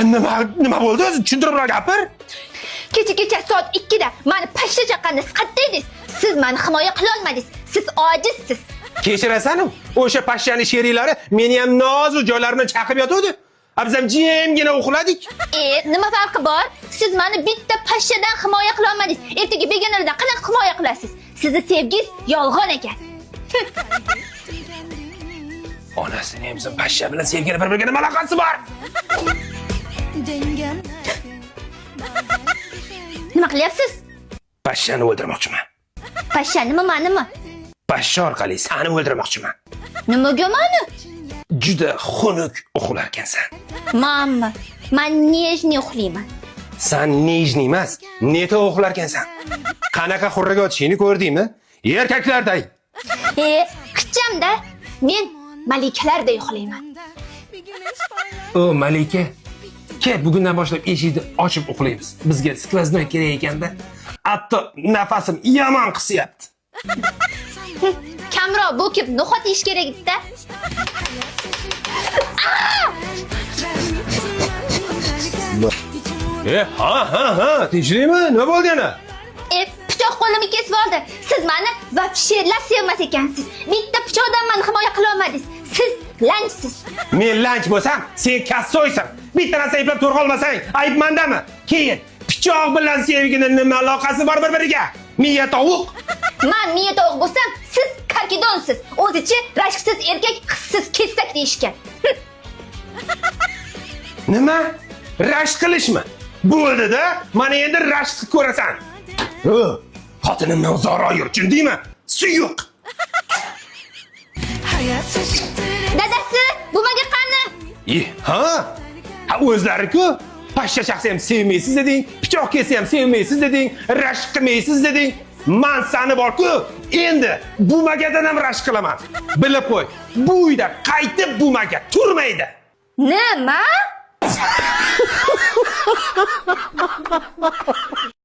Nima bo'ldi o'zi? Tushuntiribroq gapir. Kecha kecha soat 2 da mani pashsha chaqqanda siz qayerda edingiz? Siz mani himoya qila olmadingiz. Siz ojizsiz. Kechirasan, o'sha pashshani sheriklari meni ham nozik joylarimdan chaqib yotuvdi. A biz ham jimgina uxladik. E, nima farqi bor? Siz mani bitta pashshadan himoya qila olmadingiz. Ertaga begonalardan qanaqa himoya qilasiz? Sizni sevgingiz yolg'on ekan. Onasini emsin, pashsha bilan sevgini bir-biriga nima aloqasi bor? Nima qilyapsiz? Pashshani o'ldirmoqchiman. Pashshanimi, manimi? Pashsha orqali seni o'ldirmoqchiman. Nimaga mani? Juda xunuk uxlarkansan. Manmi? Man нежный uxlayman. San нежный emas, neta uxlarkansan. Qanaqa xurraga otishingni ko'rdingmi? Erkaklarday. E, qichamda men malikalarday uxlayman. O malika, kel bugundan boshlab eshikni ochib uxlaymiz. Bizga skвозной kerak ekanda. Hatto nafasim yomon qisyapti. Kamroq bo'kib no'xat yeyish kerak edi-da. E, ha, ha, ha, tinchlikmi? Nima bo'ldi yana? E, pichoq qo'limni kesib oldi. Siz mani вообще sevmas ekansiz. Bitta pichoqdan mani himoya qila olmadingiz. Siz lanjsiz. Men lanch bo'lsam, sen kassoysan. Bitta narsa eplab to'g'ri olmasang, ayb mandami? Keyin pichoq bilan sevgini nima aloqasi bor bir-biriga? Miya tovuq. Man miya tovuq bo'lsam, siz karkidonsiz. O'zicha rashksiz erkak hissiz kesak deyishgan. Nima? Rashk qilishmi? Bo'ldi-da, mana endi rashk qilib ko'rasan. Ho, xotinimdan uzoqroq yur, tushundingmi? Suyuq. Dadasi, bu menga qani? E, ha? Ha, o'zlari-ku pashsha chaqsa ham sevmaysiz deding, pichoq kessa ham sevmaysiz deding, rashk qilmaysiz deding. Man sani bor-ku, endi bumagadan ham rashk qilaman. Bilib qo'y, bu uyda qaytib bumaga turmaydi. Nima?